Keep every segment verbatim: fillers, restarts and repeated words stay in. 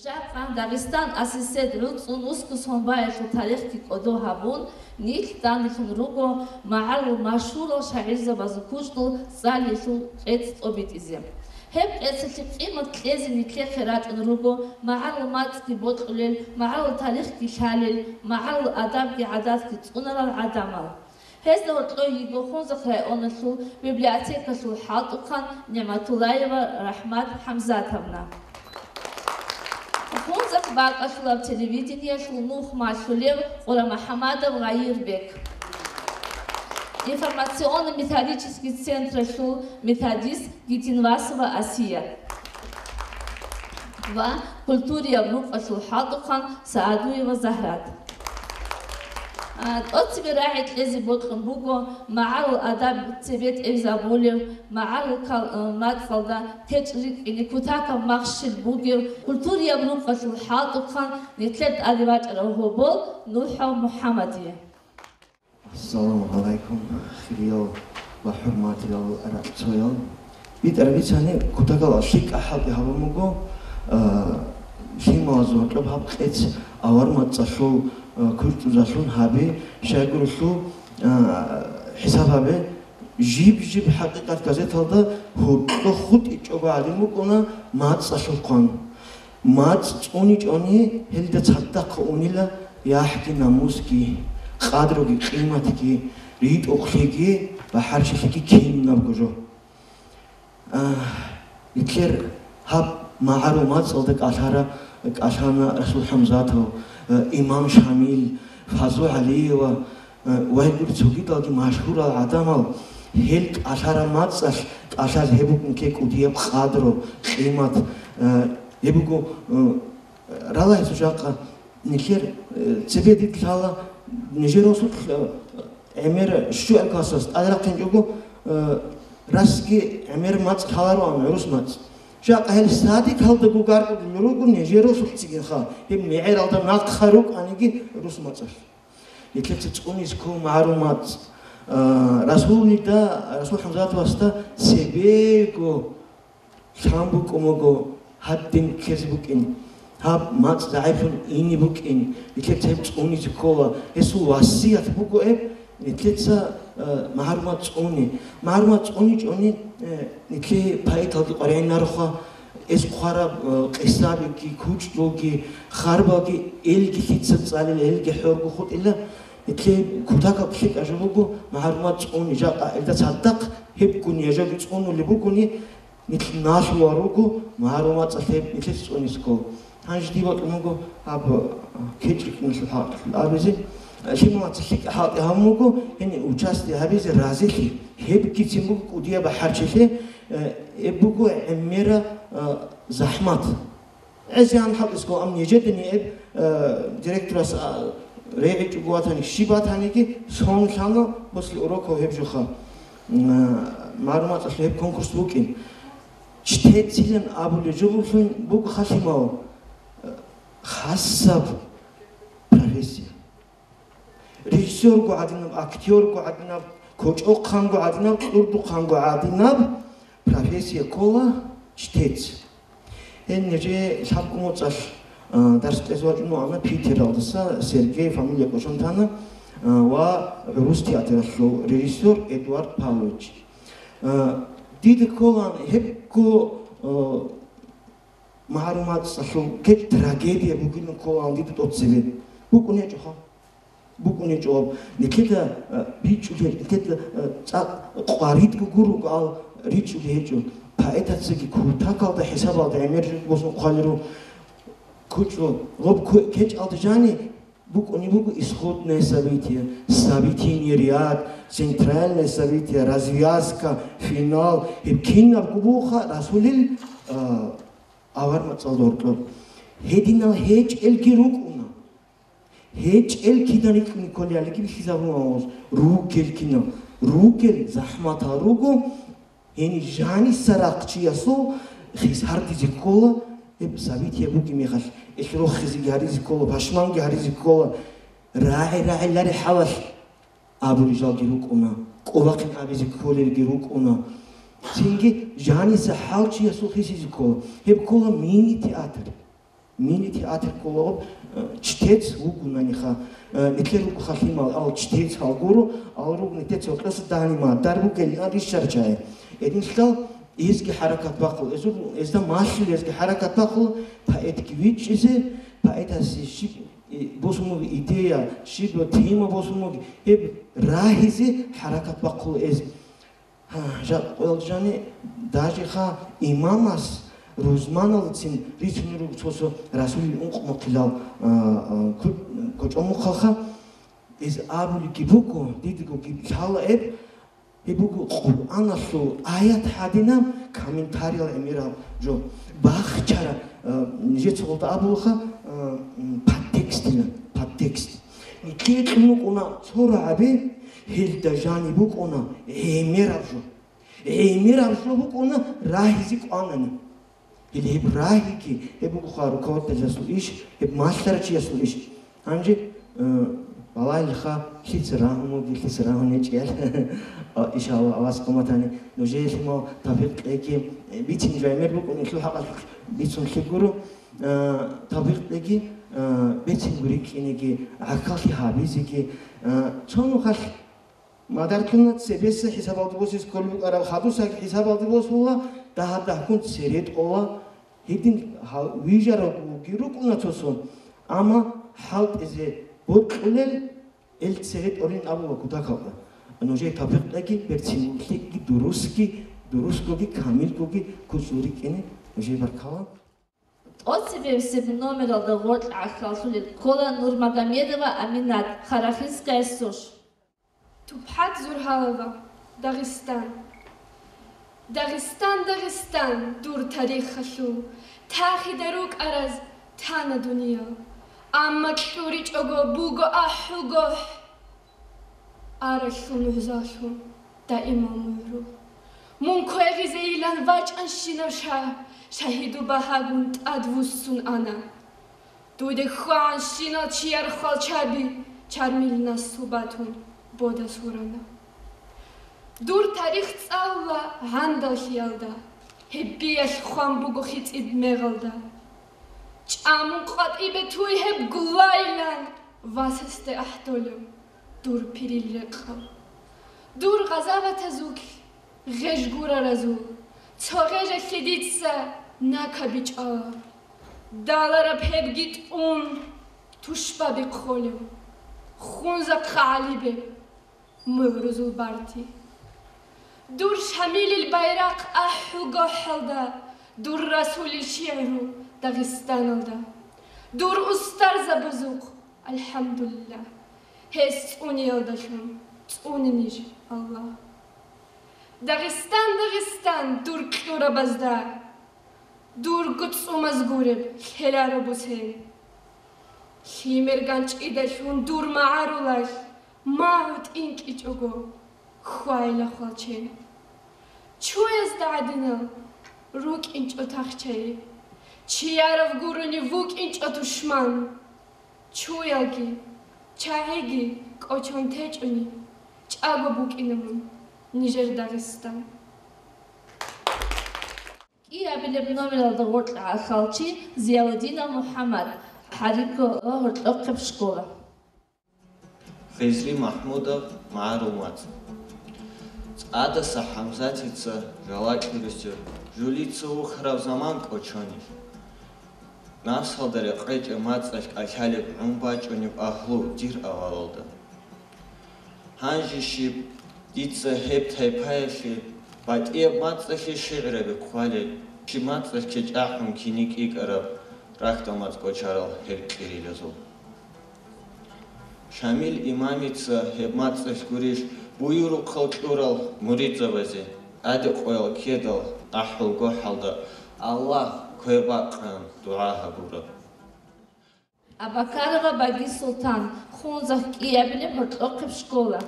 Жакъа Дагъистан АССР гӀуцӀун ускус гьанбаялъул тарихги кӀодо гьабун, нилъ данделъун руго магӀарул машгьурал шагӀирзабазул кучӀдул цӀалиялъул кьецӀ тӀобитӀизе. Гьеб кьецӀалъе къимат кьезе нилъехъе рачӀун руго магӀарул мацӀги бокьулел, магӀарул тарихги лъалел, магӀарул адабги гӀадатги цӀунарал гӀадамал. Гьезда гьоркьой йиго Хунзахъ районалъул библиотекалъул хӀалтӀухъан НигӀматуллаева РахӀмат ХӀамзатовна. Хунзахъ бакӀалъулаб телевидениялъул нух малъулев КъурамухӀамадов Гъайирбек. Информационно-методический централъул методист Гитинвасова Асия ва культурияб рукъалъул хӀалтӀухъан Саадуева Загьрат. А, тӀоцебе рагӀи кьезе бокьун буго магӀарул адаб цебетӀезабулев, магӀарул кал-, а, мацӀалда течӀ рикӀкӀине кутакаб махщел бугев, культурияб рукъалъул хӀалтӀухъан нилъер тӀаде вачӀарав гьобол НухӀав МухӀаммадие. Ассаламу гӀалайкум, хириял ва хӀурматиял ракьцоял. БитӀараб бицани, кутакал лъикӀа хӀалтӀи гьабун буго, а, лъималазул гьоркьоб гьаб кьец авар мацӀалъул, а, кучӀдузалъун гьаби, щайгурелъул, а, хӀисаб гьабе, жиб-жиб ХӀакъикъат газеталда гьоркьо хутӀичӀого гӀадин букӀуна мацӀалъул хъван. МацӀ цӀуничӀони, гьелда цадахъ унила яхӀги намусги, къадруги къиматги, ритӀухълъиги, бахӀарчилъиги кинабго жо. А, нилъер гьаб магӀарул мацӀалда кӀалъара-, кӀалъана Расул ХӀамзатов, а, Имам Шамил, Фазу ГӀалиева, а, ва гьел гури цогидалги машгьурал гӀадамал. Гьел кӀалъараб мацӀалъ кӀалъаз гьеб букӀун ккей кӀудияб къадру, къимат, а, гьеб буго, а, Рала гьесул жакъа нилъер, э, цебе дида лъала, нижер росулъ, э, гӀемер щуабилеб классалъ тӀаде рахъинчӀого, э, расги гӀемер мацӀ лъалароан, гӀурус мацӀ. Жакъа гьел садикалда гугаркӀун руго нижер росулъцигинха, гьеб мегӀералда нахъа рукӀаниги гӀурус мацӀалъ. Нилъеца цӀунизе ккола магӀарул мацӀ. Э, Расулида, Расул ХӀамзатовасда цебего лъан букӀун буго гьадин ккезе букӀин, гьаб мацӀ загӀиплъун ине букӀин, нилъеца гьеб цӀунизе ккола. Гьесул васият буго гьеб, нилъеца, э, магӀарул мацӀ цӀуни. МагӀарул мацӀ цӀуничӀони, э, нилъее поэталги къваригӀинароха, гьез хъвараб, э, къисабиги, кучӀдулги, харбалги, гьелги лъица цӀалила, гьелги хӀорго хутӀила, нилъее кутакаб лъикӀаб жо буго магӀарул мацӀ цӀуни. Жакъа гьелда цадахъ гьебгун яжаги цӀунулеб бугони, Нилъ налъула руго, магӀарул мацӀалъ гьеб нилъеца цӀунизе ккола. Гьанже дие бокьун буго гьаб, а, кечӀ рикӀкӀиналъул хӀалтӀулъ абизе. Лъималаца лъикӀа хӀалтӀи гьабун буго, гьениб участие гьабизе разилъи, гьебгицин буго кӀудияб бахӀарчилъи, э, гьеб буго гӀемераб, а, захӀмат. ГӀезегӀан хӀалтӀизе ккола, амма нижеда нигӀеб, э, директорас, а, регӀичӀого ватани, щиб батаниги, сон лъана после уроков гьеб жоха. М, а, магӀарул мацӀалъул гьеб конкурс букӀин. Чтецилан абулеб жо буго, лъимал, э, хасаб профессия. Режиссёрго гӀадинаб, актёрго гӀадинаб, кочӀохъанго гӀадинаб, кьурдухъанго гӀадинаб профессия ккола чтец. Гьел нижее лъабго моцӀалъ, а, дарс кьезе вачӀун вугӀана Питералдаса Сергей, фамилия кӀочон тана, а, ва гӀурус театралъул режиссёр Эдуард Павлович. А, дида кколаан гьебго, а, магӀарул мацӀалъул кечӀ трагедия бугилан кколаан дида тӀоцебе. БукӀун гьечӀоха. БукӀун гьечӀо. Нилъеда, а, бичӀчӀулел, нилъеда, а, цӀакъ къваригӀго гуро руго ал ричӀчӀулел гьечӀо. Поэтацаги кутакалда хӀисабалда гӀемер жо босун хъвалел руго. КучӀо, гъоб ку-, кечӀалда жани букӀунеб буго исходное событие, событийный ряд, центральное событие, развязка, финал. Гьеб кинабго бугоха Расулил, а, авар мацӀалда гьоркьоб. Гьединал гьечӀелги рукӀуна. ГьечӀел кидан рикӀкӀине кколелалги бихьизабун аваз, ругел кинал. Ругел захӀматал руго, гьениб жаниса рахъ чиясул хис гьардизе ккола, гьеб событие бугеб мехалъ, гьелъ рохизеги гьаризе ккола, пашманги гьаризе ккола, рагӀи-рагӀи лари хӀалалъ абулел жалги рукӀуна, кӀолахъин абизе кколелги рукӀуна. Цинги жаниса хӀал чиясул хисизе ккола. Гьеб ккола мини-театр. Мини-театр кколагъуб, э, чтец вугонаниха, э, нилъер ругоха лъимал, ал чтец гьал гуро, ал руг нилъец гьоркьоса дагьнима, дар бугел, а, рищарчагьи. Гьединлъидал эзги хӀаракат бахъула, эзур-, эзда малъула эзги хӀаракат бахъула, поэтги вичӀчӀизе, поэтасе щиб, э, босун буго идея, щиб тема босун буго, гьеб рагьизе хӀаракат бахъула эз. Гьа, жа-, къоялъ жани, дажеха имамас рузманалдацин рицунел руго цо-цо Расулил ункъмахъилал, а, а, ку-, кочӀомухъалха, эз абулебги буго, дидего лъала эб, гьеб буго Къуръаналъул аят гьадинаб комментариял гӀемерал жо. Бахчара, а, нижеца гъолда абулаха, а, м, подтекстилан, подтекст. Нилъее кьун букӀуна цо рагӀаби, гьелда жаниб букӀуна гӀемераб жо. ГӀемераб жо букӀуна рагьизе кӀванани. Гьеле гьеб рагьиги, гьеб бугоха руководителясул иш, гьеб малъарав чиясул иш. Гьанже, э, балагьилха, лъица рагьун вуги, лъица рагьун гьечӀел. А, иншаллагь, Аллагьас хъуматани, нужее лъимал тавфикъ кьеги, э, бицин жо гӀемер букӀун, нилъул хӀакъалъулъ бицун лъикӀ гуро, э, тавфикъ кьеги, э, бецинго рикӀкӀинеги, гӀахьаллъи гьабизеги, э, цо нухалъ Мадарлъуна цебеса хӀисабалде босизе кколеб букӀараб, хадусаги хӀисабалде босула, дагьаб-дагьккун цере тӀола, гьедин гьал вижарав вугин рукӀуна цо-цо, амма хӀалтӀизе бокьулел ил цере тӀолин абула кутакалда. Нужее тавфикъ кьеги, берцинлъиги, дурусги, дурусгоги, камилгоги куцӀул рикӀкӀине нужее баркала. ТӀоцебесеб номералда гъоркь гӀахьаллъулел ккола Нурмагомедова Аминат, Харахинская СОШ. ТупхӀат Зургьалова, Дагъистан. Дагъистан, Дагъистан, дур тарихалъул тахида рукӀараз тана дуниял, амма кьуричӀого буго ахӀул гохӀ. Аралъул нугӀзаллъун даимал мугӀрул. Мун квегъизейилан вачӀанщинав ша, шагьидул багьагун тӀад вуссун ана. Дуда хьвагӀанщинал чияр хвалчаби, чармил наслу батун бода сурана. Дур тарих цӀалула гӀандаллъиялда, гьеб биялъ хъван буго хицӀид мегъалда. ЧӀамун къватӀибе туй гьеб гуллайилан, васасде ахӀдолев дур пирил рекъав. Дур гъазаватазулъ гъеж гураразул, цо гъежалъе дица накабичӀала. Далараб гьебги тӀун, тушбаби хъолев, хунзахъа гӀалибе мугӀрузул барти. Дур Шамилил байрахъ ахӀул гохӀалда, дур Расулил шигӀру Дагъистаналда. Дур устарзабазухъ, алхӀамдулиллагь, гьес цӀуниялдалъун цӀунинищ Аллагь. Дагъистан, Дагъистан, дур кьурабазда, дурго цӀумаз гуреб лъеларо бусен. Лъимер ганчӀидалъун дур магӀарулалъ магӀу тӀинкӀичӀого хьвайила хвалчен. Чуязда гӀадинал рукӀинчӀо тахчаи, чиярав гурони вукӀинчӀо тушман. Чуялги, чагӀиги кӀочон течӀони, чӀаго букӀина мун нижер Дагъистан. КӀиабилеб номералда гъоркь гӀахьалчи Зиялудинов МухӀаммад, ХӀарикола гьоркьохъеб школа. Хизри МахӀмудов, МагӀарул мацӀ. ЦӀадаса ХӀамзатица жалакье русев, жулица вухарав заман кӀочонищ? Напсалда рекъечӀеб мацӀалъ кӀалъалеб гӀун бачӀунеб агьлу дир авалалда. Гьанже щиб, дица гьеб тайпаялъе батӀияб мацӀалъе шигӀраби хъвалел, щиб мацӀалъ кечӀахӀун кини кӀикӀараб рахьдал мацӀ кӀочарал гьел кьирилазул. Шамил имамица гьеб мацӀалъ гурищ буюрухъал кьурал муридзабазе, тӀаде къоял ккедал ахӀул гохӀалда Аллагь квер бакъан дугӀа гьабураб. Абакарова Баги Султан, Хунзахъ кӀиабилеб гьоркьохъеб школа.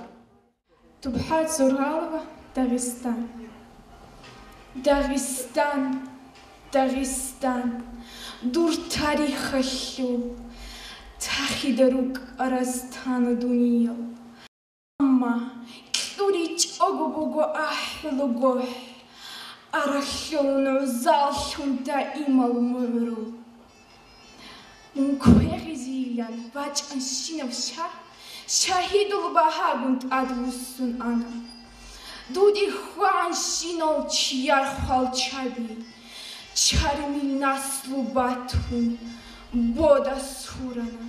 ТупхӀат Зургьалова, Дагъистан. Дагъистан, Дагъистан, дур тарихалъул тахида рукӀараз тана дуниял. Амма кьуричӀого буго ахӀул гохӀ, аралъул нугӀзаллъун даимал мугӀрул. Унквегъизейилан вачӀанщинав шагь шагьидул багьагун тӀадвуссун ана. Дуде хьвагӀанщинал чияр хвалчаби, чармил наслу батун, бода сурана.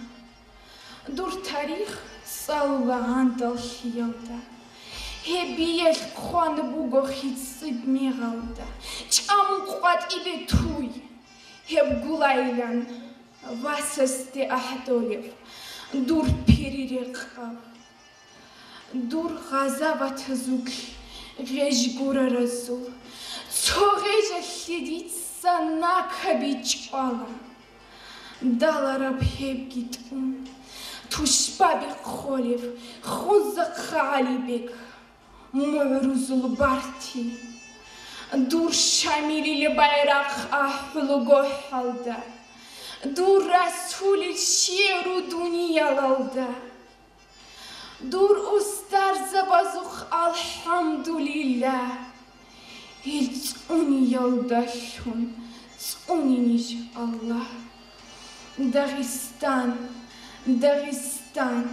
Дур тарих цӀалула гӀандал лъиялда, гьеб биялъ хъван буго хицӀиб мегъалда, чӀамун къватӀибе туй, гьеб гулайилан васасде гӀахӀдолеб дур пири-рекъаб. Дур гъазаватазулъ гъеж гураразул, цо гъежалъе дица накаби чӀвала. Далараб гьебги тӀун, тушбаби хъолев Хунзахъа ГӀалибег, мугӀрузул барти. Дур Шамилил байрахъ ахӀул гохӀалда, дур Расулил шигӀру дуниялалда. Дур устарзабазухъ алхӀамдулиллагь, ил цӀуниялдалъун цӀуни ниж, Аллагь. Дагъистан, Дагъистан,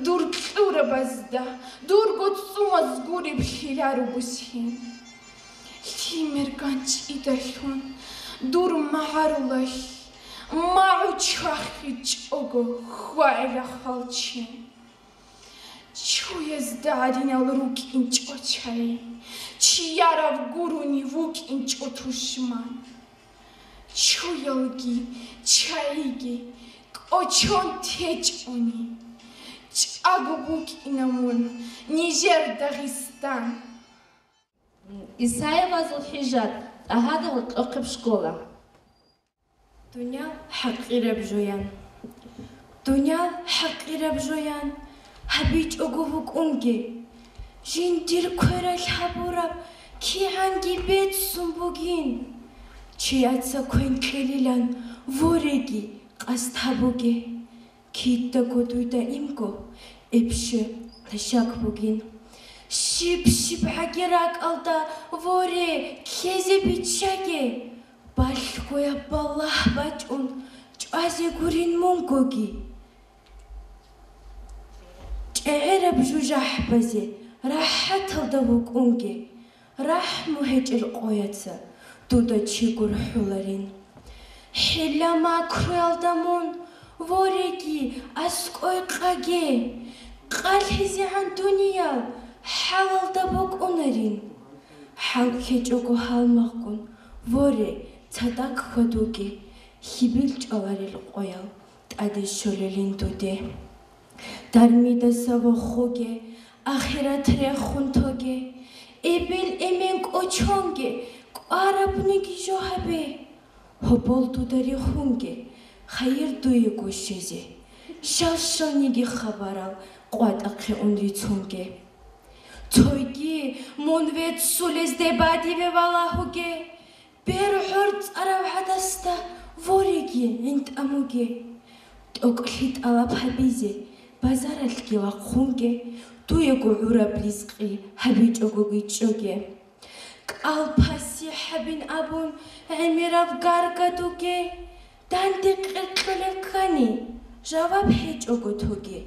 дур кьурабазда дурго цӀумаз гуреб лъиларо буссин. Лъимер ганчӀидалъун дур магӀарулалъ магӀу чвахичӀого хьвагӀила хвалчен. Чуязда гӀадинал рукӀинчӀо чай, чиярав гурони вукӀинчӀо тушман. Чуялги чайиги кӀочон течӀони, чӀаго букӀина мун нижер Дагъистан. Исаевазул хӀижат, ТӀагьадал гьоркьохъеб школа. Дуниял хӀакъираб жоян. Дуниял хӀакъираб жоян гьабичӀого вукӀунге, жиндир квералъ гьабураб кигӀанги беццун бугин. Чияца квен кьелилан вореги къасд гьабуге. Кидаго дуйда имго эб-щиб лъашак бугин. Щиб-щиб гӀаги ракӀалда воре лъезе биччаге, балъгояб балагь бачӀун чӀвазе гурин мунгоги. ЧӀегӀераб жужахӀбазе рахӀаталда вукӀунге, рахӀму гьечӀел къояца дуда чи гурхӀуларин. ХӀилла-макруялда мун вореги аскӀой къаге, къалъизегӀан дуниял хӀалалда букӀунарин. ХӀал ккечӀого гьалмагъгун воре цадахъ хьвадуге, хьибил чӀваларел къоял тӀаде щолелин дуде. Дармидаса вохуге, ахират рехун тоге, эбел-эмен кӀочонге, кӀварабниги жо гьабе. Гьобол дуда рехунге, хайир дуего щезе, щал-щалниги хабарал къватӀахъе ун рицунге. Цойги мун веццулезде бадиве валагьуге, бер гӀорцӀарав гӀадасда вореги гӀинтӀамуге. ТӀокӀлъи тӀалаб гьабизе базаралъги вахъунге, дуего гӀураб ризкъи гьабичӀого гичӀоге. КӀал пасихӀ гьабин абун гӀемераб гаргадуге, данде къеркьулеб ккани, жаваб гьечӀого тоге.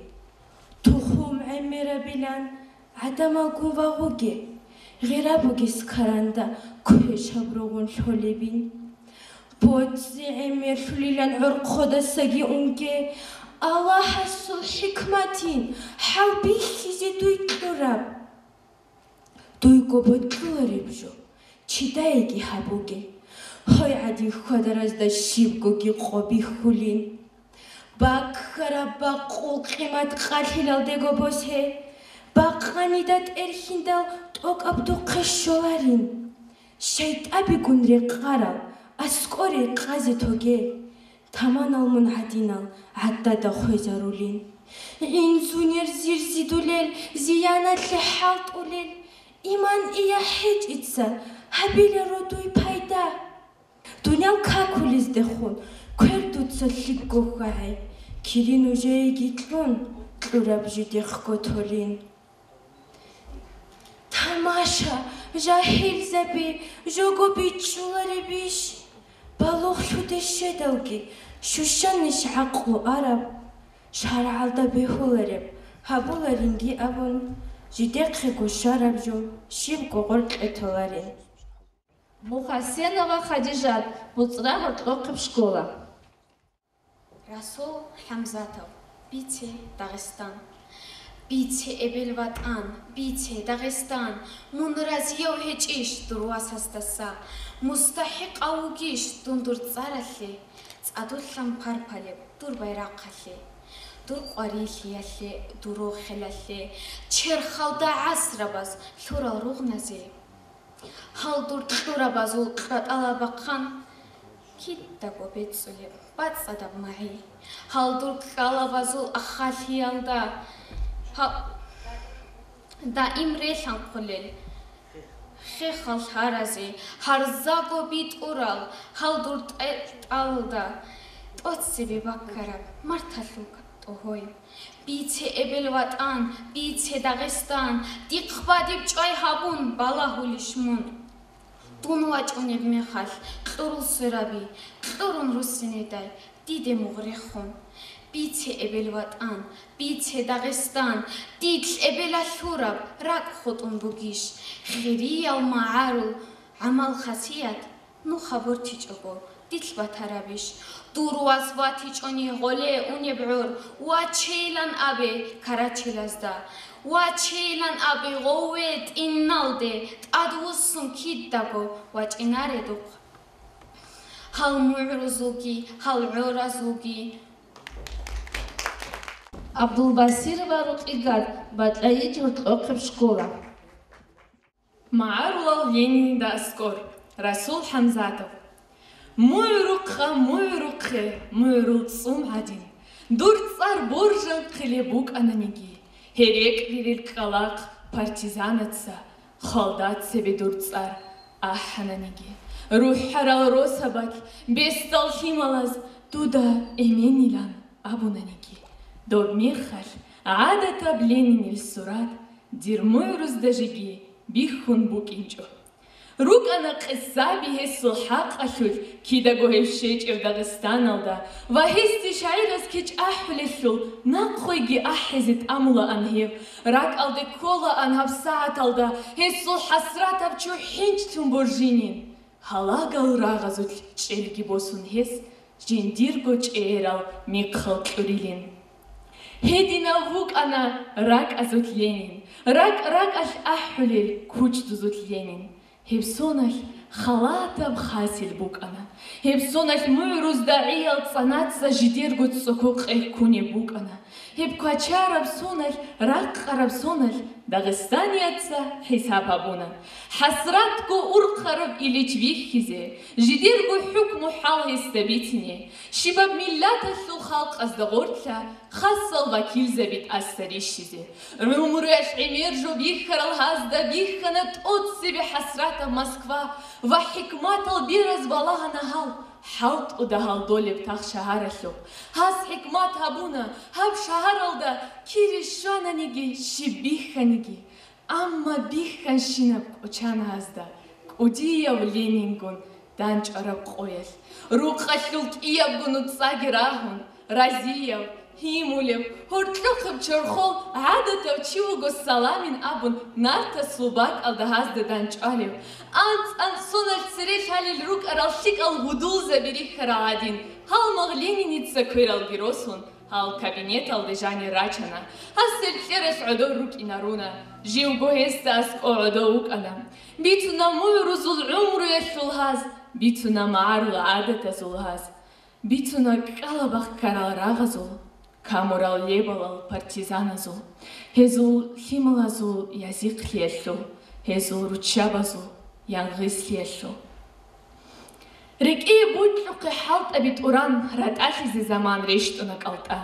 Тухум гӀемерабилан гӀадамалгун вагъуге, гъира бугес каранда квешаб ругъун лъолебин. БоцӀи гӀемерлъулилан гӀорхъодасаги унге, Аллагьасул хӀикматин хӀалбихьизе дуй кьураб. Дуйго бокьулареб жо, чидайги гьабуге, гьой гӀадин хьвадаразда щибгоги къо бихьулин. Баккараб бакъул къимат къалъилалдего босге, бакъанида тӀерхьиндал тӀокӀаб духъе щоларин. ШайтӀабигун рекъарал аскӀоре къазе тоге, таманал мун гӀадинал гӀадада хвезарулин. Инзунер зирзидулел, зияналъе хӀалтӀулел, иман ия хӀечӀица гьабиларо дуй пайда. Дуниял какулездехун квер дуца лъикӀго хьвагӀай, кири нужееги кьун, кьураб жидехго толин. Тамаша, жагьилзаби, жого бичӀчӀуларебищ? Балугълъуде щведалги, Щущанищ гӀакълу араб, шаргӀалда бегьулареб гьабуларинги абун, жидехъего щвараб жо щибго гъоркье толарин. Мухасенова Хадижат, БуцӀра гьоркьохъеб школа. Расул ХӀамзатов, «Бице, Дагъистан». Бице, эбел ватӀан, бице, Дагъистан, мун разияв гьечӀищ дур васасдаса? МустахӀикъав вугищ дун дур цӀаралъе, цӀадулъан парпалеб дур байрахъалъе, дур къварилъиялъе, дур рохелалъе, черхалда гӀасрабаз лъурал ругъназе? Гьал дур кьурабазул кьатӀалабахъан кидаго бецӀулеб бацӀцӀадаб магӀи. Гьал дур кьалабазул аххалъиялда гьа-, даим релъанхъулел хехал гьаразе, гьарзаго битӀурал гьал дур тӀетӀалда тӀоцебе баккараб марталъул тӀогьой. Бице, эбел ватӀан, бице, Дагъистан, дихъ бадиб чӀвай гьабун балагьулищ мун? Дун вачӀунеб мехалъ кьурул свераби, кьурун руссинедай диде мугъ рехун. Бице, эбел ватӀан, бице, Дагъистан, дилъ эбелалъураб ракӀ хутӀун бугищ? Хириял магӀарул гӀамал-хасият нух гьабуртичӀого, дилъ батарабищ? Дур вас ватичӀони гъоле унеб гӀур, вачейилан абе карачелазда, вачейилан абе гъове тӀиналде, тӀадвуссун кидаго вачӀинаредухъ. Гьал мугӀрузулги, гьал гӀоразулги. Абдулбасирова Рукъигат, БатӀлайид гьоркьохъеб школа. МагӀарулал Ленинида аскӀор, Расул ХӀамзатов. МугӀрухъа, мугӀрухъе, мугӀрул цӀум гӀадин, дур цӀар боржанхъилеб букӀананиги, гьерекь рирел кӀкӀалахъ партизанаца, хвалда цебе дур цӀар ахӀананиги, рухӀарал росабалъ, бесдал лъималаз дуда эменилан абунаниги, доб мехалъ гӀадатаб Ленинил сурат дир мугӀрузда жеги бихьун букӀинчӀо. РукӀана къисаби гьесул хӀакъалъулъ кидаго гьев щвечӀев Дагъистаналда ва гьесде шагӀирас кечӀ ахӀулелъул нахъойги ахӀизе тӀамулаан гьев, ракӀалде кколаан гьаб сагӀаталда гьесул хӀасратаб чу хӀинчӀлъун боржинин. Гьалагал рагъазулъ чӀелги босун гьес жиндирго чӀегӀерал михъал кьурилин. Гьединав вукӀана ракӀазулъ Ленин, ракӀ-ракӀалъ ахӀулел кучдузулъ Ленин. Гьеб соналъ халатаб хасил букӀана. Гьеб соналъ мугӀрузда гӀиял цӀанаца жидерго цӀоко къеккунеб букӀана. Гьеб квачараб соналъ, ракъараб соналъ дагъистанияца хӀисаб гьабуна. ХӀасратго урхъараб Ильич вихьизе, жидерго хӀукму-хӀал гьесда бицине, щибаб миллаталъул халкъазда гъорлъа хасал вакилзаби тӀаса рищизе. ГӀумруялъ гӀемер жо бихьарал гьазда бихьана тӀоцебе хӀасратаб Москва ва хӀикматал бераз балагьана гьал. ХӀалтӀуда гьалдолеб тах шагьаралъухъ. Гьас хӀикмат гьабуна, гьаб шагьаралда кири щвананиги, щиб бихьаниги. Амма бихьанщинаб кӀочана гьазда кӀудияв Ленингун данчӀвараб къоялъ. Рукъалъул кӀиябго нуцӀаги рагьун, разияв, гьимулев, гьоркьохъеб чорхол гӀадатав чи вуго саламин абун, нартасул бакӀалда гьазда данчӀвалев, анцӀ-анцӀ соналъ цере лъалел рукӀарал лъикӀал гьудулзаби рихьарал гӀадин, гьалмагъ Лениница квералги росун, гьал кабинеталде жанир рачана. Гьас гьел кьералъ гӀодов рукӀинаруна. Живго гьесда аскӀов гӀодов вукӀана. Бицуна мугӀрузул гӀумруялъул гьаз, бицуна магӀарул гӀадатазул гьаз. Бицуна кӀкӀалабахъ ккарал рагъазул, камурал лебалал партизаназул, гьезул лъималазул язихълъиялъул, гьезул руччабазул янгъислъиялъул. РекӀее бокьухъе хӀалтӀаби тӀуран, ратӀалъизе заман рещтӀуна кӀалтӀа.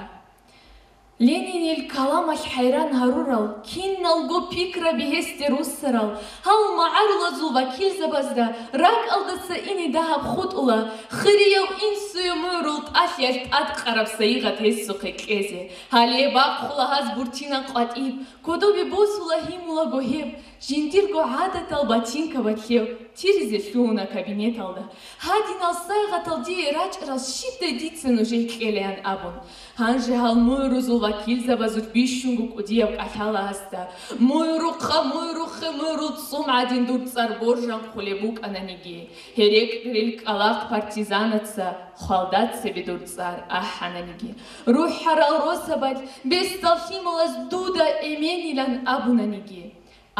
Ленинил каламалъ хӀайран гьарурал, киналго пикраби гьесде руссарал гьал магӀарулазул вакилзабазда ракӀалдаса ине дагьаб хутӀула, хирияв инсуе мугӀрул тӀалъиялъ тӀадкъараб сайигъат гьесухъе кьезе. Гьале бахъула гьаз буртинан къватӀиб, кодобе босула гьимулаго гьеб, Жиндирго гӀадатал ботинка батлев тиризе лъугьуна кабинеталда. Гьадинал сайгъатал дие рачӀарал щибдай дица нужее кьелеян абун. Гьанже гьал мугӀрузул вакилзабазулъ бищунго кӀудияб кӀалъала гьасда. МугӀрухъа, мугӀрухъе, мугӀрул цӀум гӀадин дур цӀар боржанхъулеб букӀананиги, гьерекь-гьерил кӀкӀалахъ партизанаца хвалда цебе дур цӀар ахӀананиги, рухӀарал росабалъ бесдал лъималаз дуда эменилан абунаниги.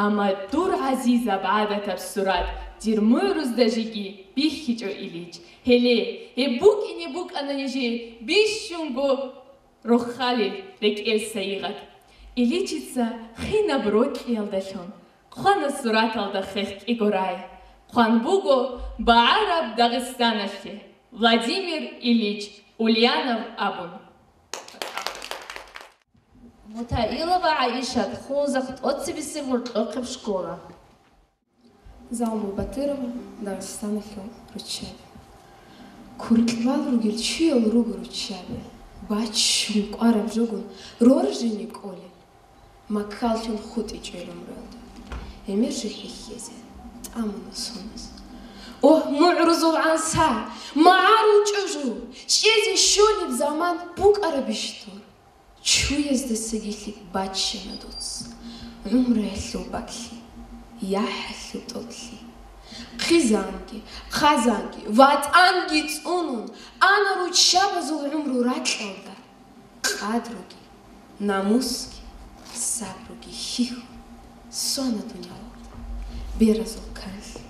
Амма дур гӀазизаб гӀадатаб сурат дир мугӀрузда жеги бихьичӀо, Ильич. Гьеле, гьеб букӀине букӀана нижее бищунго рохалил рекӀел сайигъат. Ильичица хинаб рокьиялдалъун хъвана сураталда хех кӀиго рай. Хъван буго багӀараб Дагъистаналъе Владимир Ильич Ульянов абун. Мутаилова ГӀаишат, Хунзахъ тӀоцебесеб гьоркьохъеб школа. Залму Батырова, Дагъистаналъул руччаби. Куркьбал ругел чуял руго руччаби, баччун кӀвараб жогун роржине кӀолеб, маккаллъун хутӀичӀел гӀумруялда. Гьемер жо хӀехьезе, тӀамуна соназ. Огь, мугӀрузул гӀанса, магӀарул чӀужу, чӀезе щолеб заман букӀарабищ дур? Чуяздасаги лъикӀ баччана дуца гӀумруялъул бакӀлъи, яхӀалъул тӀокӀлъи. Хъизанги, хъазанги, ватӀанги цӀунун ана руччабазул гӀумру ракьалда. Къадруги, намусги, сабруги хьихьун, сона дунялалда беразул канлъи.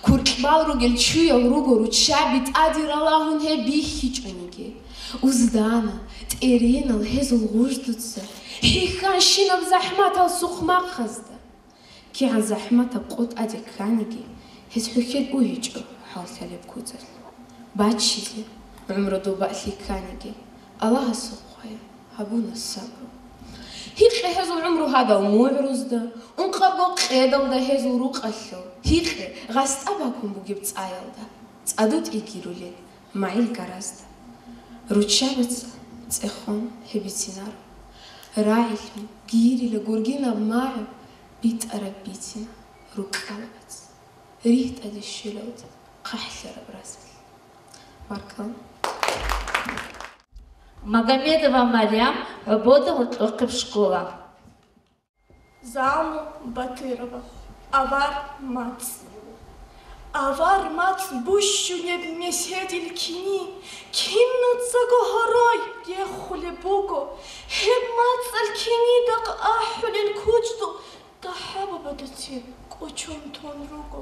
Куркьбал ругел чуял руго руччаби тӀаде ралагьун гьеб бихьичӀониги. Уздана, тӀеренал гьезул гъуждуца хӀихьанщинаб захӀматал сухъмахъазда. КигӀан захӀматаб къо тӀаде кканиги, гьез хӀухьел угьичӀо хӀалхьалеб куцалъ. Баччизе гӀумру дуба лъикканиги, Аллагьасухъ хъвая, гьабуна сабру. Гьикъе гьезул гӀумру гьадал мугӀрузда, ункъабго къедалда гьезул рукъалъул, гьикъе гъастӀа бакун бугеб цӀаялда, цӀадутӀи гирулел магӀил гаразда. Руччабаца цӀехон гьеб бицинаро, рагӀилъун гирила гургинаб магӀу битӀараб бицина руккалабац, ригьтӀаде щвелалде хъахӀлъараб расалъ. Баркала. Магомедова Марям, ГӀобода гьоркьохъеб школа. Залму Батырова. Авар мацӀ. Авар мацӀ бущунеб меседил кини, кинацаго гьорой рехулеб буго. Гьеб мацӀал кинидахъ ахӀулел кучӀдул дагьабабадацин кӀочон тун руго.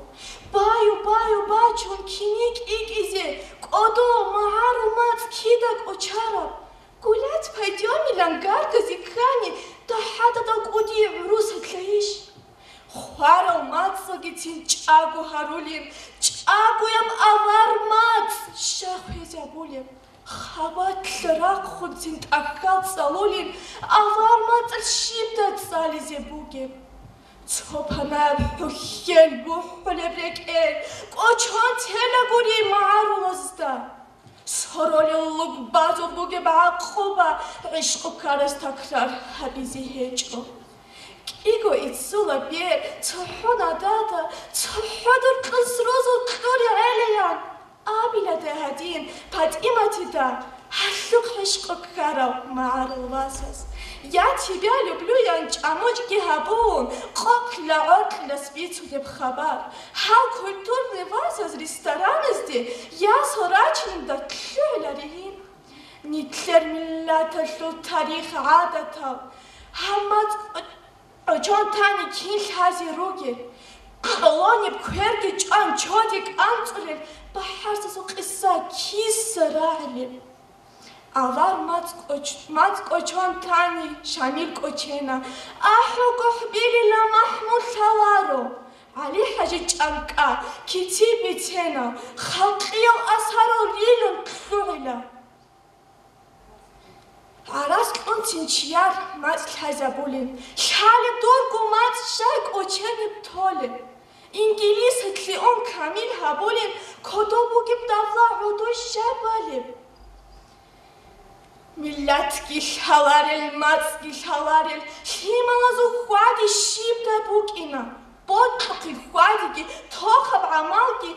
Баю, баю, бачун кини кӀикӀизе, кӀодо, магӀарул мацӀ кида кӀочараб. Гулять пойдёмилан гаргазе ккани, дагьададал кӀудияб гӀурусатлъайищ? Хварал мацӀалгицин чӀаго гьарулин, чӀагояб авар мацӀ щай хвезабулеб? Хабалъ рахъунцин тӀахьал цӀалулин, авар мацӀалъ щибдай цӀализе бугеб? Цо панаяб хӀухьел бухӀулеб рекӀел кӀочон тела гури магӀарулазда. Соролел лугбазул бугеб гӀакъуба гӀишкъу ккарас такрар гьабизе гьечӀо. КӀиго иццула бер цохӀо надада, цохӀо дур кьусрузул кьури гӀелеян абилада гьадин ПатӀиматида, гьалъухъ гӀишкъу ккарав магӀарул васас. Я тебя люблю ян чӀамучӀги гьабун, къокъла гӀоркьлъас бицунеб хабар. Гьал культурный вазаз рестораназде ясал рачинда лъугӀила ригьин. Нилъер миллаталъул тарих, гӀадатал, гьаммат кьучон тани кин лъазе ругел, кьолониб кверги чӀван чодик анцӀулел бахӀарсасул къиса киса рагӀилеб? Авар мацӀ кӀоч-, мацӀ кӀочон тани, Шамил кӀочена. АхӀулгохӀ билила МахӀмуд лъаларо. ГӀали-хӀажи чӀанкӀа, кици бицена, халкъиял асарал рилан лъугӀила. ГӀарац кьунцин чияр мацӀ лъазабулин, лъалеб дурго мацӀ щай кӀоченеб толеб? Ингилисалъе ун камил гьабулин, кодоб бугеб давла гӀодой щай балеб? Миллатги лъаларел, мацӀги лъаларел, лъималазул хьвади щибдай букӀина. бокьухъе хьвадиги, тохаб гӀамалги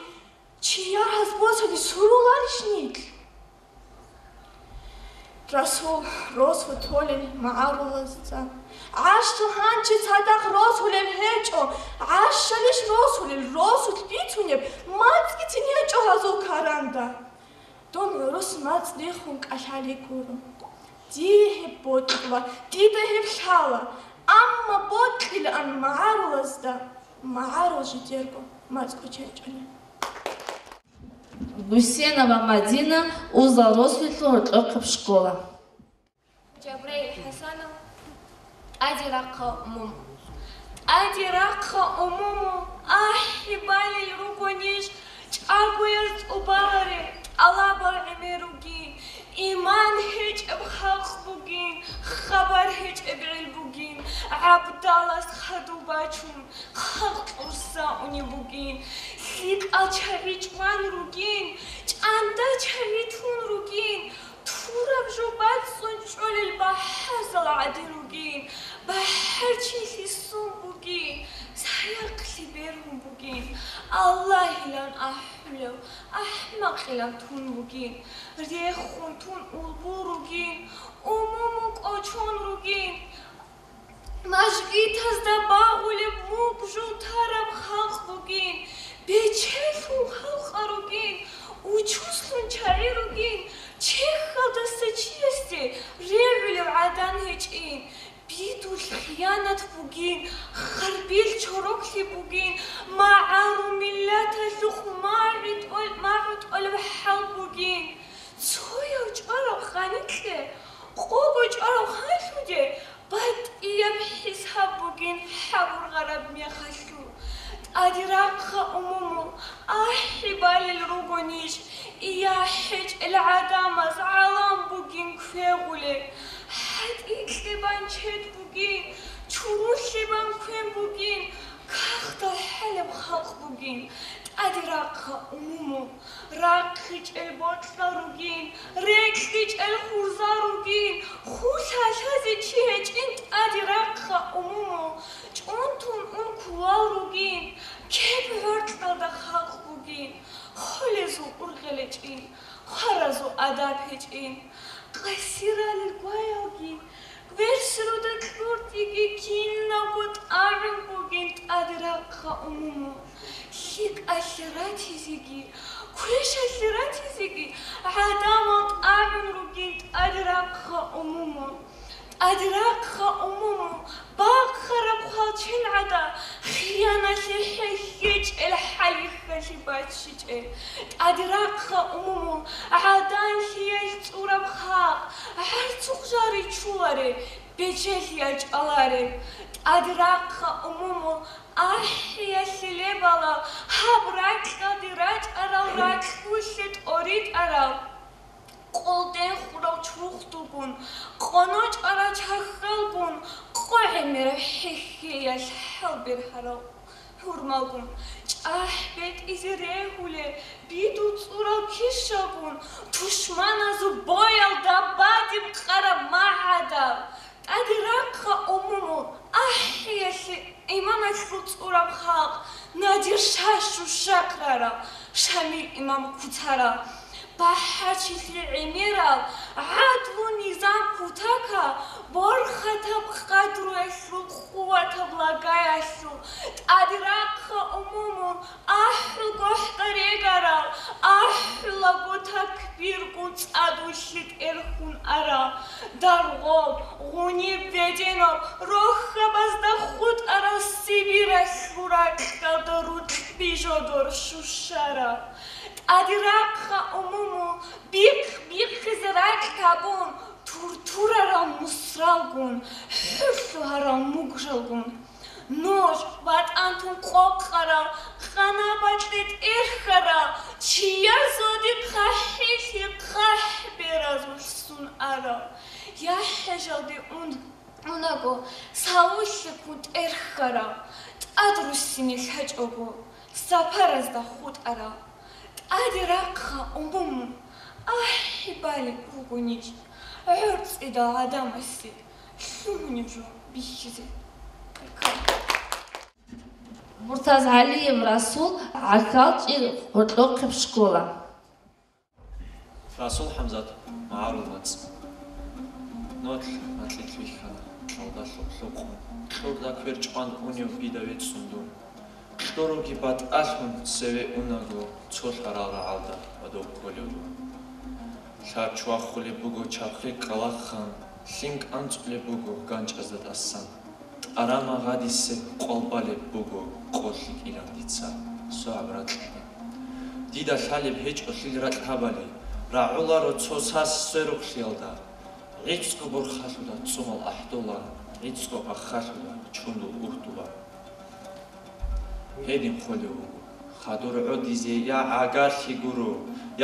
чияр гьаз босани суруларищ нилъ? Расул, рос вутолел магӀарулазда. ГӀащтӀ гьанчи цадахъ росулел гьечӀо, гӀащалищ росулел, росулъ бицунеб мацӀгицин гьечӀо гьазул каранда. Дун гӀурус мацӀ рехун кӀалъалей гуро. Дие гьеб бокьула, дида гьеб лъала, амма бокьилаан магӀарулазда магӀарул жидерго мацӀ кӀочечӀони. Гусенова Мадина, Узал росулъ, гьоркьохъеб школа. Жабраил ХӀасанов, «ТӀаде рахъа, умуму». ТӀаде рахъа, умуму, ахӀи балел ругонищ, чӀагояз тӀубаларе, тӀалабал гӀемер ругин, иман гьечӀеб халкъ бугин, хабар гьечӀеб гӀел бугин, гӀабдалас хадуб бачун, халкъ русса унеб бугин, лъикӀал чагӀи чӀван ругин, чӀанда чагӀи тун ругин, тураб жо бацӀцӀун чӀолел бахӀарзал гӀадин ругин, бахӀарчилъи сун бугин, сайахълъи бергьун бугин, Аллагьилан ахӀулев, ахӀмакъилан тун бугин, рехун тун улбул ругин, умуму кӀочон ругин. Мажгитазда багъулеб муг жултараб халкъ бугин, бечелъун халкъа ругин, учуслъун чагӀи ругин, чехьалдаса чиясде регӀулев гӀадан гьечӀин, бидул хиянат бугин, харбил чороклъи бугин, магӀарул миллаталъухъ магӀитӀул-, магӀитӀулеб хӀал бугин. Цояв чӀвараб къаникье, къого чӀвараб ханлъуде батӀияб хӀисаб бугин хӀабургъараб мехалъу. ТӀаде рахъа, умуму, ахӀи балел ругонищ, я хӀечӀел гӀадамаз гӀалам бугин квегъулел, хӀатӀикье бан чед бугин, чурулъе бан квен бугин, кагъдал хӀалеб халкъ бугин. ТӀаде рахъа, умуму. РахъичӀел бокьал ругин, рекьичӀел хурзал ругин, хулъа лъазе чи гьечӀин. ТӀаде рахъа, умуму, чӀунтун ун кулал ругин, кеп гӀоркьалда халкъ бугин, холезул ургъел гьечӀин, хваразул адаб гьечӀин, къасиралил гваялги, Кверсирода кьуртиги киналго тӀагӀун бугин. ТӀаде рахъа, умуму, лъикӀалъе ратизеги, квешалъе ратизеги гӀадамал тӀагӀун ругин. ТӀаде рахъа, умуму, тӀаде рахъа, умуму, бахъараб хвалчен гӀада, хияналъе хӀехьечӀел хӀалихьалъи баччичӀел. ТӀаде рахъа, умуму, гӀаданлъиялъ цӀураб халкъ, гӀарцухъ жал ричуларел, бечелъиялъ чӀваларел. ТӀаде рахъа, умуму, ахӀиялъе лебалал, гьаб ракьалде рачӀарал ракьулъе тӀоритӀарал, къолден хурал чурхдугун, къоно чӀварал чахьалгун, къо гӀемераб хӀехьеялъ хӀалбергьарал хӀурмалгун, чӀахӀ бетӀизе регьулел бидул цӀурал кишалгун, тушманазул боялда бадиб къараб магӀадал. ТӀаде рахъа, умуму, ахӀиялъе иманалъул цӀураб халкъ, Надир-шагь Шушахърарал, Шамил-имам Куцарал. БахӀарчилъи гӀемерал, гӀадлу низам кутакал, борхатаб къадруялъул, къуватаб лагаялъул. ТӀаде рахъа, умуму, ахӀуго хӀарегарал, ахӀулаго такбиргун цӀадулъе тӀерхьун арал. Даргъоб, гъуниб, беденоб, рохьабазда хутӀарал Сибиралъул ракьалда рукьби жодор щущарал. ТӀаде рахъа, умуму, бихъ-бихъизе ракь гьабун, туртурарал мусралгун, хӀур лъугьарал мугжалгун. Нуж ватӀан тун къокъарал, къанабалъе тӀерхьарал, чияр зодихъа хӀилъи хъахӀберазулъ сун арал. Я хӀежалде ун, унаго, савулъиккун тӀерхьарал, тӀад руссине лъачӀого, сапаразда хутӀарал. ТӀаде рахъа, умуму, ахӀи балеб бугонищ, гӀорцӀидал гӀадамасе лъугьунеб жо бихьизе. МуртазгӀалиев Расул, ГӀахьалчӀир гьоркьохъеб школа. Расул ХӀамзат, магӀарул мацӀ. Нолъ макьилъ вихьана, кьалда лъукъ-лъукъун, кьурда квер чӀван унев бида вецӀцӀун дун. Кьуруги батӀалъун цеве унаго, цо лъарал рагӀалда ва дов кколев дун. Лъар чвахулеб буго чабхъи кӀкӀалахъан, лъим кӀанцӀулеб буго ганчӀазда тӀасан. ТӀарама гъадисеб къвал балеб буго, къо лъикӀилан дица, согӀаб ракьине. Дида лъалеб гьечӀо лъил ракь гьабали, рагӀуларо цо сас сверухълъиялда. ГӀицӀго борхалъуда цӀумал ахӀдола, гӀицӀго аххалъуда чундул угьдула. Гьедин холев вуго, хадур гӀодизе я гӀагарлъи гуро,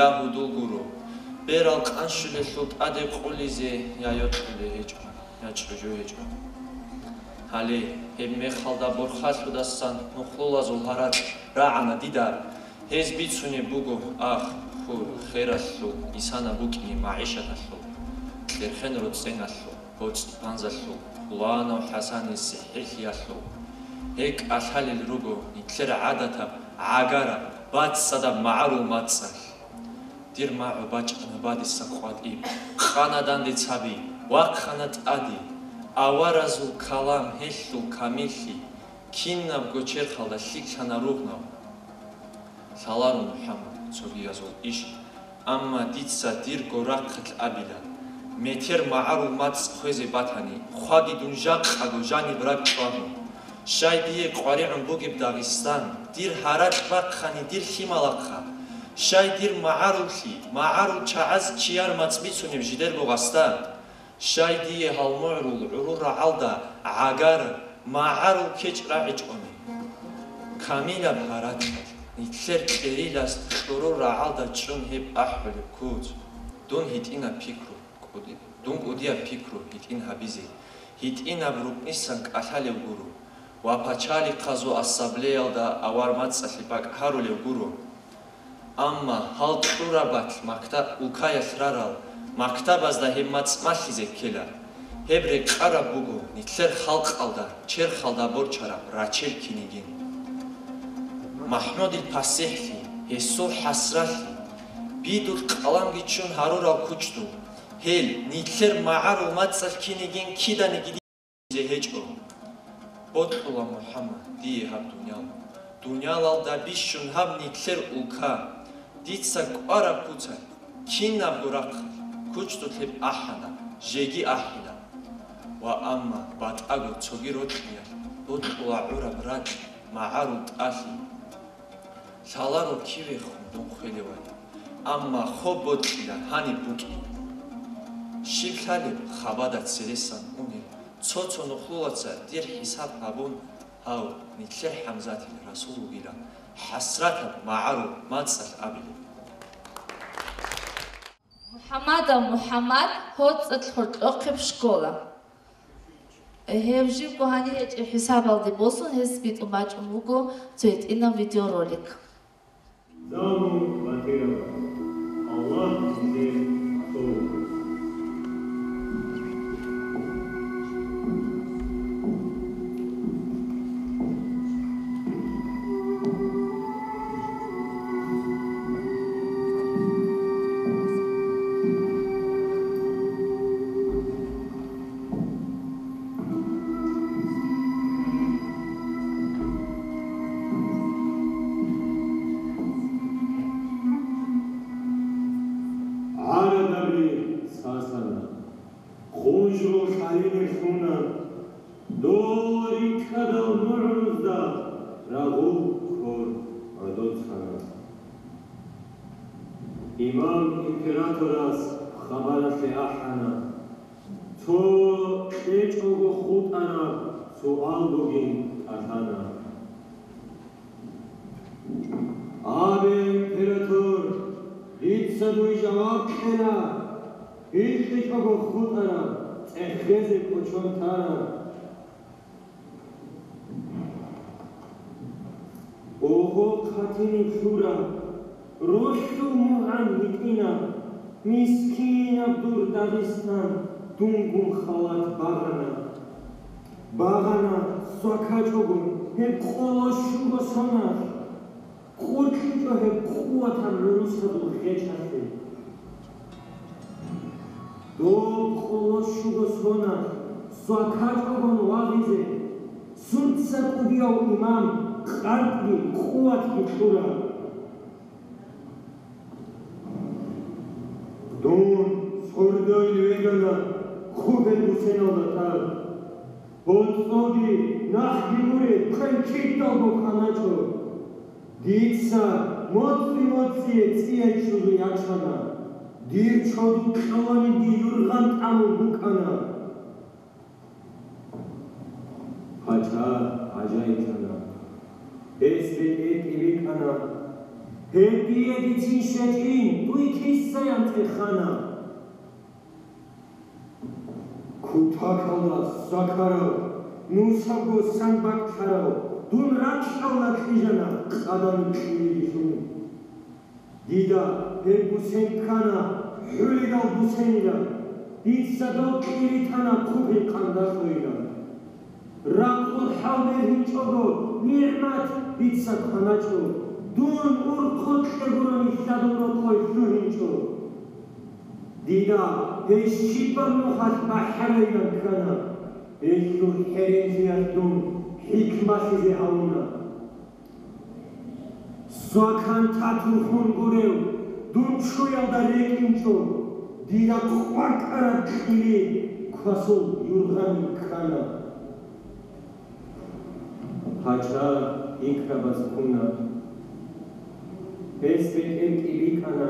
я гьудул гуро, берал къанщулелъул тӀаде къулизе я йокьулей гьечӀо, я чӀужу гьечӀо. Гьале, гьеб мехалда борхалъудасан нухлулазул гьаракь рагӀана дида, гьез бицунеб буго ах, хур, хералъул, исана букӀине магӀишаталъул, кьерхен роцӀеналъул, боцӀи-панзалъул, пуланав ХӀасанил сихӀирлъиялъул. Гьеб кӀалъалел руго нилъер гӀадатаб, гӀагараб, бацӀцӀадаб магӀарул мацӀалъ. Дир магӀу бачӀана бадиса къватӀиб, къана данде цаби, вахъана тӀади. Аваразул калам гьелъул камиллъи кинабго черхалда лъикӀлъана ругънав. Лъаларо, МухӀаммад, цогиязул иш, амма дица дирго рахъалъ абила, метер магӀарул мацӀ хвезе батани, хъваги дун жакъаго жаниб ракӀ чӀваго. Щай дие къваригӀун бугеб Дагъистан, дир гьаракь бахъани дир лъималахъа. Щай дир магӀаруллъи, магӀарул чагӀаз чияр мацӀ бицунеб жидерго гъасда. Щай дие гьалмугӀрул гӀурул рагӀалда гӀагар, магӀарул кечӀ рагӀичӀони? Камилаб гьаракьалъ, нилъер кьерилас кьурул рагӀалда чӀун гьеб ахӀулеб куц. Дун гьитӀинаб пикру кӀуди-, дун кӀудияб пикру гьитӀин гьабизе, гьитӀинаб рукънисан кӀалъалев гуро ва пачалихъазул ассамблеялда авар мацӀалъе бакӀ гьарулев гуро. Амма гьал кьураб батӀ мактаб, улкаялъ рарал мактабазда гьеб мацӀ малъизе ккела. Гьеб рекъараб буго нилъер халкъалда, черхалда борчараб рачел кинигин. МахӀмудил пасихӀлъи, гьесул хӀасралъи, бидул къаламги ччун гьарурал кучӀдул, гьел нилъер магӀарул мацӀалъ кинигин киданиги гьечӀо. Бокьула, МухӀаммад, дие гьаб дуниял. Дуниялалда бищун гьаб нилъер улка. Дица кӀвараб куцалъ, кинабго рахъалъ, кучӀдулъ гьеб ахӀана, жеги ахӀила. Ва амма батӀаго цоги рокьиялъ бокьула гӀураб ракь магӀарул тӀалъи. Лъаларо кивехун дун хвелевали, амма хоб бокьила гьаниб букӀин. Щиб лъалеб хабада цересан унел цо-цо нухлулаца дир хӀисаб гьабун, гьав нилъер ХӀамзатил Расул вугилан хӀасратаб магӀарул мацӀалъ абилеб. МухӀаммадов МухӀаммад, ГьоцӀалъ гьоркьохъеб школа. Гьев живго гьанир гьечӀеб хӀисабалде босун, гьес битӀун бачӀун буго цо гьитӀинаб видеоролик. Замун батирал. Аллагь нилъее гӀоло. ГӀарадаби сасана, хъунжрул хӀалиме лъуна, дол рикӀкӀадал нугӀрузда рагъул ккор гӀодоцана. Имам императорас хабаралъе ахӀана, цо кьечӀого хутӀараб суал бугин кӀалъана. Абе, император, дица дуе жаваб кьела, гьикъичӀого хутӀараб цӀехезе кӀочон тараб. Ого, хъатиниб лъура, рухӀул мугӀан гьитӀина, мискинаб дур Дагъистан дунгун халат багъана. Багъана свакачӀого. Гьеб къоло щуго соналъ къулъичӀо гьеб къуватаб гӀурусазул гъечалъе. Доб къоло щуго соналъ свакачӀогон вагъизе, сунца кӀудияв имам къартӀги къуватги кьурав. Дун сордойин вегана хъубе бусеналда тӀад. БоцӀоги нахги гуреб, хъвен кидалго кваначӀо. Дица моцӀи-моцӀие цӀияй чӀужу ячана. Дир чодул кьоланиги юргъан тӀамун букӀана. Пача гӀажаиблъана. Гьес бетӀер кӀибикӀана. Гьеб дие бицин щвечӀин, дуй кисаян тӀехана. Кутакалда сакарав, нусабго сан бакӀлъарав, дун ракьалда кьижана къадан кьилилъун. Дида гьеб бусен ккана хӀулидал бусенилан, дица дов кьири тана хъубил къандалъойилан. Ракъул хӀал бергьинчӀого нигӀмат дица кваначӀо, дун урхъулъе гурони лъадул рокъой лъугьинчӀо. Дида гьей щибаб нухалъ бахӀарайилан ккана, гьелъул хӀеренлъиялъ дун хӀикмалъизе гьавуна. Свакан татурхун гурев дун чуялда рекӀинчӀо, дила къвакӀараб кьили квасул юргъан ккана. Пача икрабаз ккуна. Гьес бетӀер кӀибикӀана.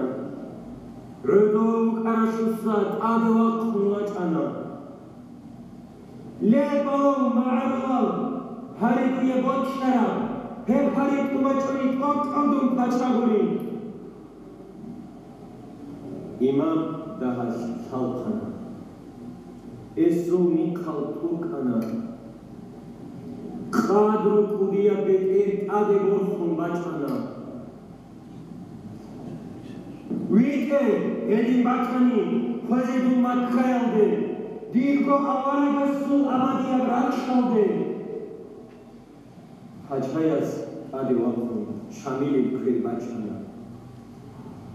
ГӀодов вукӀаралъуса тӀаде вахъун вачӀана. Ле, балав, магӀарулав, гьари дуе бокьараб, гьеб гьари тӀубачӀони тӀокӀав дун пача гурин. Имам дагьалъ лъалхъана. Эсул михъал тӀуркӀана. Къадру кӀудияб бетӀер тӀаде борхун бачӀана. ВитӀе, гьедин батани, хвезе дун Маккаялде, дирго аварагасул абадияб ракьалде. Пачаяс тӀаде вахъун Шамилил квер бачана.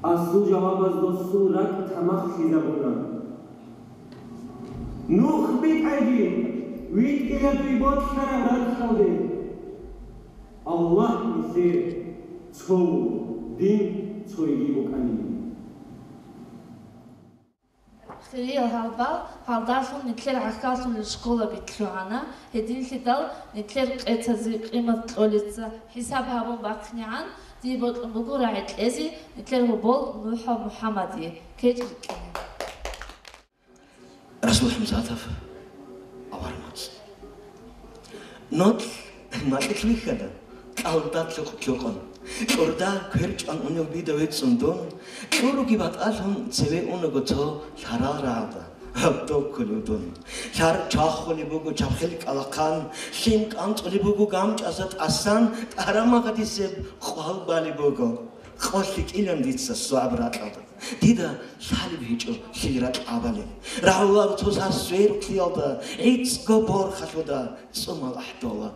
Асул жавабаз досул ракӀ тамахлъизабуна. Нух битӀайги, витӀила дуй бокьараб ракьалде. Аллагь нилъер цо вуго, дин цойги букӀанин. Хириял гьалбал, гьалдалъун нилъер гӀахьаллъулел школаби лъугӀана, гьединлъидал нилъер къецазе къимат кьолеца хӀисаб гьабун бахъинегӀан, дие бокьун буго рагӀи кьезе нилъер гьобол МухӀа МухӀаммадие. КечӀ рикӀкӀине. Расул ХӀамзатов, авармас. Нолъ макьилъ вихьана, кӀалдалъ лъукъ-лъукъун. Кьурда квер чӀван унев бида вецӀцӀун дун, кьуруги батӀалъун цеве унаго цо лъарал рагӀалда, гьаб доб кколев дун. Лъар чвахулеб буго чабхил кӀалахъан, лъим кӀанцӀулеб буго гамчӀаса тӀасан, тӀарамагъадисеб къвал балеб буго. Къо лъикӀилан дица сугӀаб ракьалда. Дида лъалеб гьечӀо лъил ракь абали. РагӀуларо цо сас сверухълъиялда, гӀицӀго борхалъуда цӀумал ахӀдола,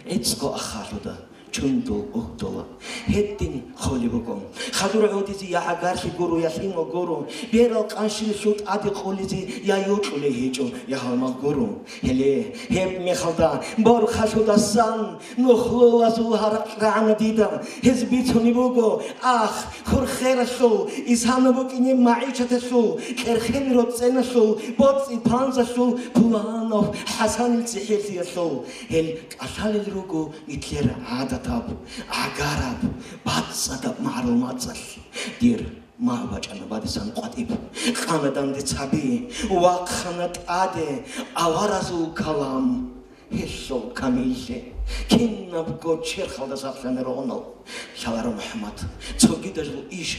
гӀицӀго ахалъуда чундул угьдола. Гьедин холеб буго. Хадур гӀодизе я гӀагарлъи гуро, я лъимал гуро, берал къанщилелъул тӀаде къулизе я йокьулей гьечӀо, я гьалмагъ гуро. Гьеле, гьеб мехалда борхалъудасан нухлулазул гьаракь рагӀана дида. Гьез бицунеб буго, ах, хурхералъул, исана букӀине магӀишаталъул, кьерхел роцӀеналъул, боцӀи панзалъул, пуланав ХӀасанил цӀихӀелъиялъул. Гьел кӀалъалел руго нилъер гӀадатаб, гӀагараб, бацӀцӀадаб магӀарул мацӀалъ. Дир Магь бачӀана бадисан къватӀиб, къана данде цаби, вахъана тӀаде аваразул калам. Гьелъул камиллъи кинабго черхалда сахлъана рогъунал. Лъаларо МухӀаммад, цогидазул иш,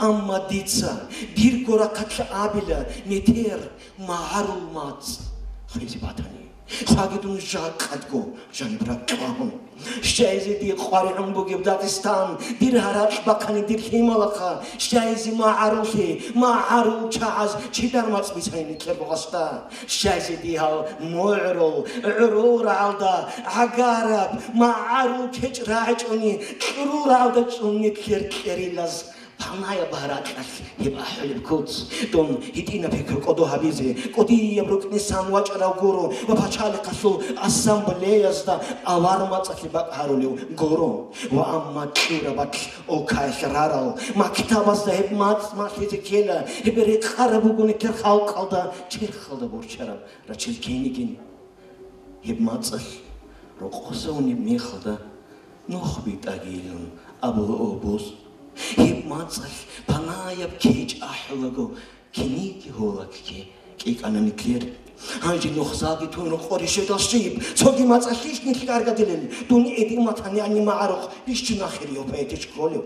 амма дица дирго рахъалъ абила метер магӀарул мацӀ хвезе батани. Хъваги дун жакъадго жаниб ракьвагьун. Щайзе дие къваригӀун бугеб Дагъистан, дир гьаракь бахъани дир лъималаха, щайзе магӀарулъи, магӀарул чагӀаз чидар мацӀ бицани нилъер бугъасда? Щайзе дие гьал мугӀрул, гӀурул рагӀалда гӀагараб магӀарул кечӀ рагӀичӀони, кьурул рагӀалда чӀун нилъер кьерилаз? Панаяб гьаракьалъ гьеб ахӀулеб куц. Дун гьитӀинаб пикру кӀодо гьабизе, кӀудияб рукӀнисан вачӀарав гуро ва пачалихъалъул ассамблеязда авар мацӀалъе бакӀ гьарулев гуро. Ва амма кьураб бакь улкаялъ рарал мактабазда гьеб мацӀ малъизе ккела, гьеб рекъараб буго нилъер халкъалда, черхалда борчараб рачел ккенигин. Гьеб мацӀалъ рокъоса унеб мехалда нух битӀагийилан абула обоз. Гьеб мацӀалъ панаяб кечӀ ахӀулаго, киниги гьолакке кӀикӀана нилъер. Гьанже нухзаги тун рокъоре щведал щиб, цоги мацӀалъищ нилъ гаргадилел? Дун эдин ватани ани магӀарухъ бищун ахирияб поэтищ кколев?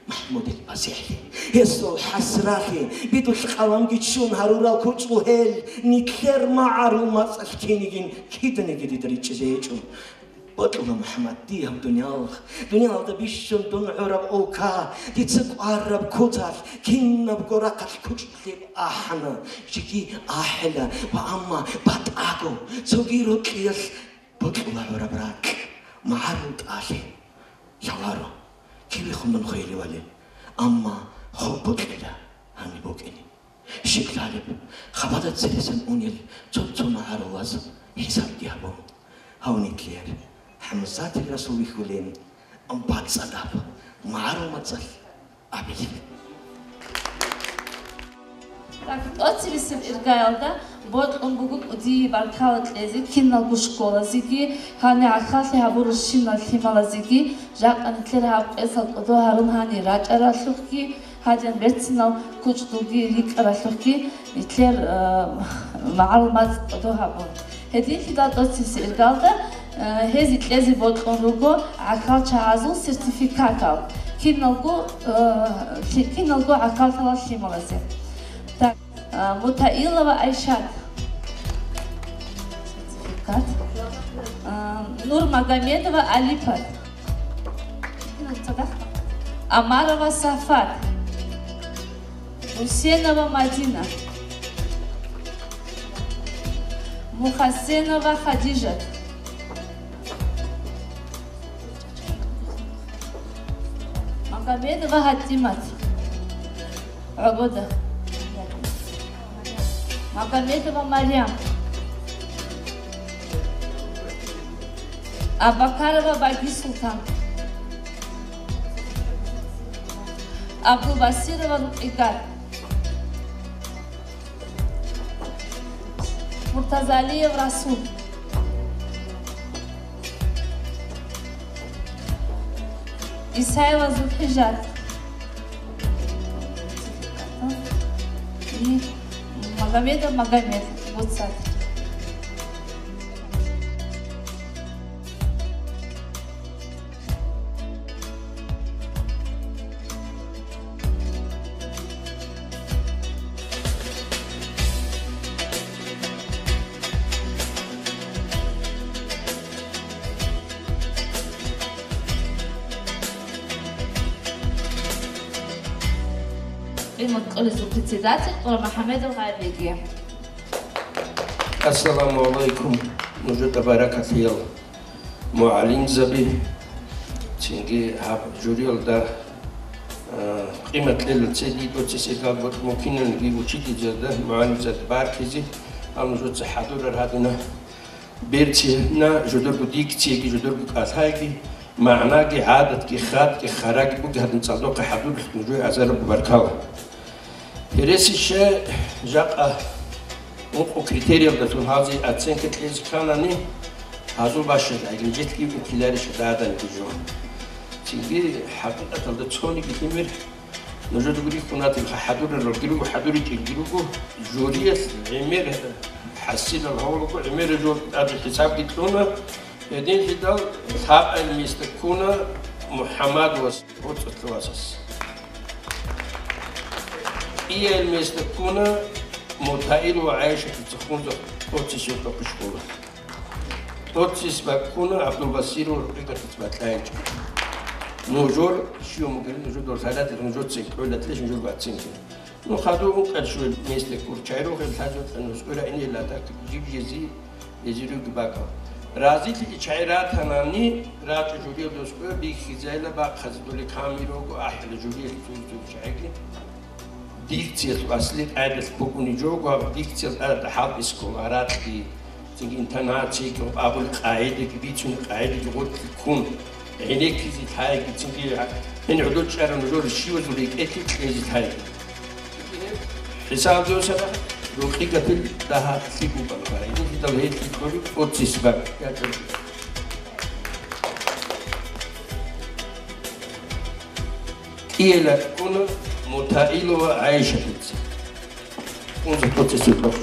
МахӀмудил пасихӀлъи, гьесул хӀасралъи, бидулъ къаламги ччун гьарурал кучӀдул гьел, нилъер магӀарул мацӀалъ кинигин киданиги дида ричӀчӀизе гьечӀо. Бокьула, МухӀаммад, дие гьаб дуниялалъ, дуниялалда бищун дун гӀураб улка, дица кӀвараб куцалъ, кинабго рахъалъ кучӀдулъ ахӀана, жеги ахӀила ва амма батӀаго цоги рокьиялъ бокьула гӀураб ракь, магӀарул тӀалъи. Лъаларо, кивехун дун хвейилевали, амма хоб бокьила гьаниб букӀине. Щиб лъалеб, хабада цересан унел цо-цо магӀарулаз хӀисабги гьабун, гьав нилъер ХӀамзатил Расул вихьулин, бацӀцӀадаб магӀарул мацӀалъ абилеб. Так, тӀоцебесеб иргаялда бокьун буго кӀудияб баркала кьезе киналго школазеги, гьанир гӀахьаллъи гьабуралщинал лъималазеги, жакъа нилъер гьаб къецал кӀодо гьарун гьанир рачӀаралъухъги, гьадин берцинал кучӀдулги рикӀкӀаралъухъги нилъер, э, магӀарул мацӀ кӀодо гьабун. Гьединлъидал тӀоцебесеб иргалда, э, гьезие кьезе бокьун руго гӀахьал чагӀазул сертификатал киналго, э, лъи-, киналго гӀахьаллъарал лъималазе. Так, э, Мутаилова Айшат. Сертификат. Э, Нурмагомедова Алипат. Амарова Сафат. Гьусенова Мадина. Мухасенова Хадижат. Магомедова Хатимат. ГӀобода. Магомедова Марьям. Абакарова Багисултан. Абдулбасирова Рукъигат. Муртазалиев Расул. Исаева Зулхижат. И Магомедов Магомед. Вот так. Гьимат школазул председатель Къурамухаммедов Гъайбеги. Ассаламу гӀалайкум, нужеда баракат лъеял мугӀалимзаби, цинги гьаб журиялда, а, къимат кьела цеги доцесегал мукинанги учительзаби, мугӀалимзаби баркизе, гьал нужеца хӀадурар гьадина. Берцина жодорго дикцияги, жодорго кӀалъайги, магӀнаги, гӀадатги, хатӀги, хараги буги гьадин цӀалдохъе хӀадурлъ нужее азараб баркала. Гьереси щай жакъа ункъо критериялдалъун гьазе оценка кьезе кканани, гьазул бащад гӀелимжетги ункиларищ гӀададаниги жо. Цинги хӀакъикъаталда цониги лъимер нужеда гурихь хьунатилха хӀадураралги руго, хӀадуричӀелги руго, журиялъ гӀемер хӀасилал гьавулаго гӀемер жо тӀаде хӀисабги кьуна, гьединлъидал лъабкъоялда место ккуна МухӀаммадовас. ГьоцӀалъувасас. Кьиялда место ккуна Мутаилова ГӀайшатица Хунзахъ тӀоцесеб къо-, школа. Оцис баккуна Абдулбасиров рукъи гатиц бакьайчӀо. Нужер щив мугел, нужер дорсалат, нужер цинкӀкӀолатлъи, нужер бацинки. Ну, хадур ункъал щуел месте курчайрухел лъазутӀа нускура инел атак жиб жези езируги бакал. Разилъи ичай ратанани, рачӀу журил дускуя бихьизайла бахъазе доле камерого ахӀила журил цуцул чайги. Дикциялъ асли къайдалъ букӀуни жого, дикциялъ арада хӀалтӀискул аракьи, цинги интонациялъ абули къайдаги бицуни къайдаги гъоркьи ккун, гӀенеккизе лъайги, цинги гьенив гӀодор чӀарав нужер щивазул рекӀелъи кьезе лъайги. ХӀисаб досана рукъи гатил дагьа лъикӀ букӀана, гьединлъидал гьелъи кколи оцис бакӀ. КӀиела ккуна Мутаилова ГӀайшатица. Унза процессует.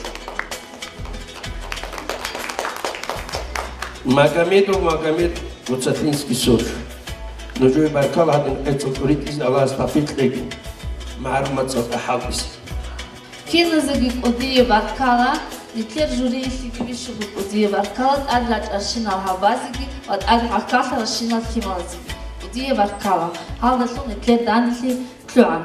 Магомедов Магомед, Гуцатлинский сор. Нужее баркала гьадин гӀецӀал тӀуритӀизе Аллагьас тавфикъ кьеги, магӀарумат цӀакъ хӀалтӀизе. Киназеги кӀудияб баркала, нилъер жюриялъеги бищунго кӀудияб баркала, тӀад рачӀарщинал гьалбазеги ва тӀад хӀалккалъаращинал лъималазеги кӀудияб баркала. Гьалдалъун нилъер данделъи лъугӀан.